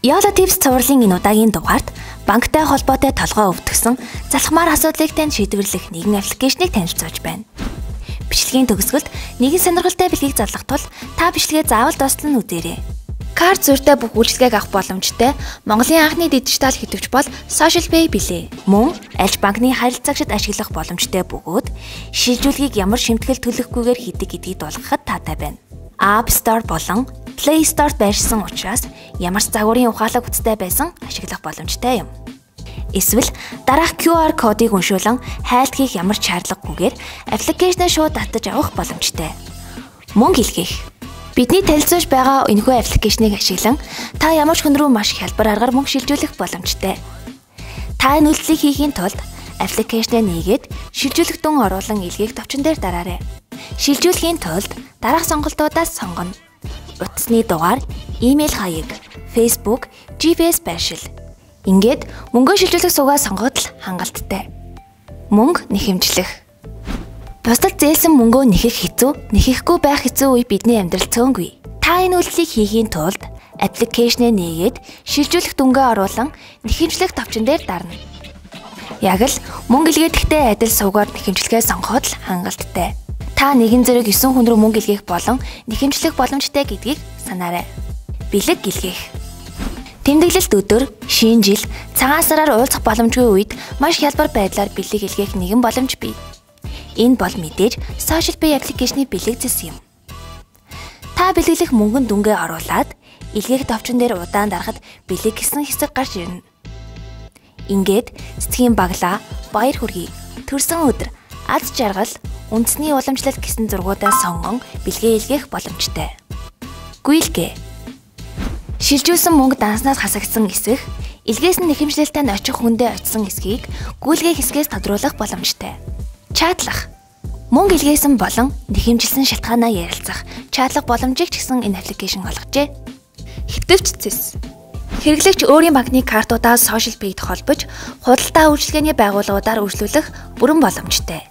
Yolo Tips цувралын энэ удаагийн дугаарт банктай холбоотой толгой өвдгсөн залхмаар асуудлыг тань шийдвэрлэх нэгэн аппликейшнийг танилцуулж байна. Бичлэгийн төгсгөлд нэгэн сонирхолтой бэлгийг залгах тул та бичлэгээ заавал дуустал нь үзээрэй. Карт зүйтэй бүх үйлчилгээг авах боломжтой Монголын анхны дижитал хэтэвч бол Social Pay билээ. Мөн аль банкны харилцаагчид ашиглах боломжтой бөгөөд шилжүүлгийг ямар шимтгэл төлөхгүйгээр хийдэг гэдгийг дуулгахад таатай байна. App Store болон Play Store байршсан учраас ямар ч загварын ухаалаг утастай байсан ашиглах боломжтой юм. Эсвэл дараах QR кодыг уншуулан хайлт хийх ямар ч шаардлагагүйгээр аппликейшнээ шууд татаж авах боломжтой. Мөнгө илгээх. Бидний танилцуулж байгаа энэхүү аппликейшнийг ашиглан та ямар ч хүн рүү маш хялбар аргаар мөнгө шилжүүлэх боломжтой. Та энэ үйлдэлийг хийхийн тулд аппликейшнээ нээгээд шилжүүлэх дүн оруулан илгээх товчон дээр дараарай. Шилжүүлэхийн тулд дараах сонголтуудаас сонгоно. Утасны дугаар, имэйл хаяг, Facebook, GPS байршил. Ингээд мөнгөө шилжүүлэх суугаа сонгоход л хангалттай. Мөнгө нэхэмжлэх. Бусдад зээлсэн мөнгөө нэхэх хэцүү, нэхэхгүй байх хэцүү үе бидний амьдрал цөөнгүй. Та энэ үйлдэлийг хийхийн тулд аппликейшнээ нээгээд шилжүүлэх дүнгээ оруулан нэхэмжлэх товчон дээр дарна. Яг л мөнгө илгээдэхдээ адил суугаар нэхэмжлэгээ сонгоход л хангалттай. Та нэгэн зэрэг 9 хүн рүү мөнгө илгээх болон нэхэмжлэх боломжтой гэдгийг санаарай. Бэлэг илгээх. Тэмдэглэлт өдөр, шинэ жил, цагаан сараар уулзах боломжгүй үед маш хялбар байдлаар бэлэг илгээх нэгэн боломж бий. Энэ бол мэдээж Social Pay аппликейшний бэлэг зэс юм. Та бэлэглэх мөнгөн дүнгээ оруулаад илгээх товчон дээр удаан дарахад бэлэг гэсэн хэсэг гарч ирнэ. Ингээд цэцгийн баглаа, баяр хүргэе, төрсөн өдөр, аз жаргал, үндэсний уламжлалт гэсэн зургуудаа сонгон бэлгээ илгээх боломжтой. Гүйлгээ. Шилжүүлсэн мөнгө данснаас хасагдсан эсэх, илгээсэн нэхэмжлэлтэй нь очих хүндээ очисон эсхийг гүйлгээ хэсгээс тодруулах боломжтой. Чатлах. Мөнгө илгээсэн болон нэхэмжилсэн шалтгаанаа ярилцах, чатлах боломжийг ч гэсэн энэ аппликейшн олгожээ. Хэтэвч цэс. Хэрэглэгч өөрийн банкны картуудаа Social Pay-д холбож, худалдаа үйлчилгээний байгууллагуудаар үйлчлүүлэх бүрэн боломжтой.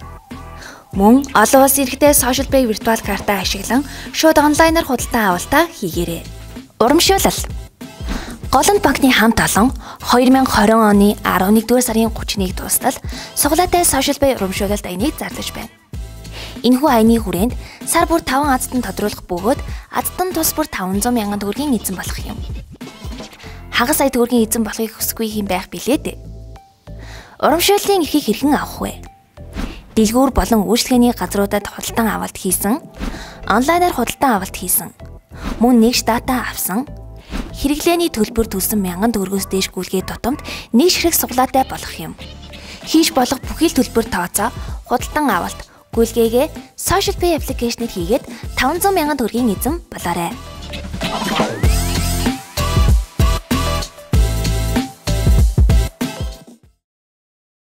Мөн олон улсын эрхтэй Social Pay виртуал картаа ашиглан шууд онлайнаар худалдан авалтаа хийгээрэй. Урамшуулал. Голланд банкны хамт олон 2020 оны 11-р сарын 31-нд дуустал сугалаатай Social Pay урамшуулалт аяныг зарлаж байна. Энэхүү аяны хүрээнд сар бүр 5 азтан тодруулах бөгөөд азтан тус бүр 500 мянган төгрөгийн эзэн болох юм. Хагас сая төгрөгийн эзэн болохыг хүсэхгүй юм байх билээ дээ. Урамшууллын эрхийг хэрхэн авах вэ? Дэлгүүр болон үйлчилгээний газруудад худалдан авалт хийсэн, онлайнаар худалдан авалт хийсэн, мөн нэгж дата авсан, хэрэглээний төлбөр төлсөн 1000 төгрөгөөс дээш гүйлгээ тутамд нэг ширхэг сугалаатай болох юм. Хийж болох бүхий л төлбөр тооцоо, худалдан авалт, гүйлгээгээ Social Pay аппликейшнээр хийгээд 500 мянган төгрөгийн эзэн болоорой.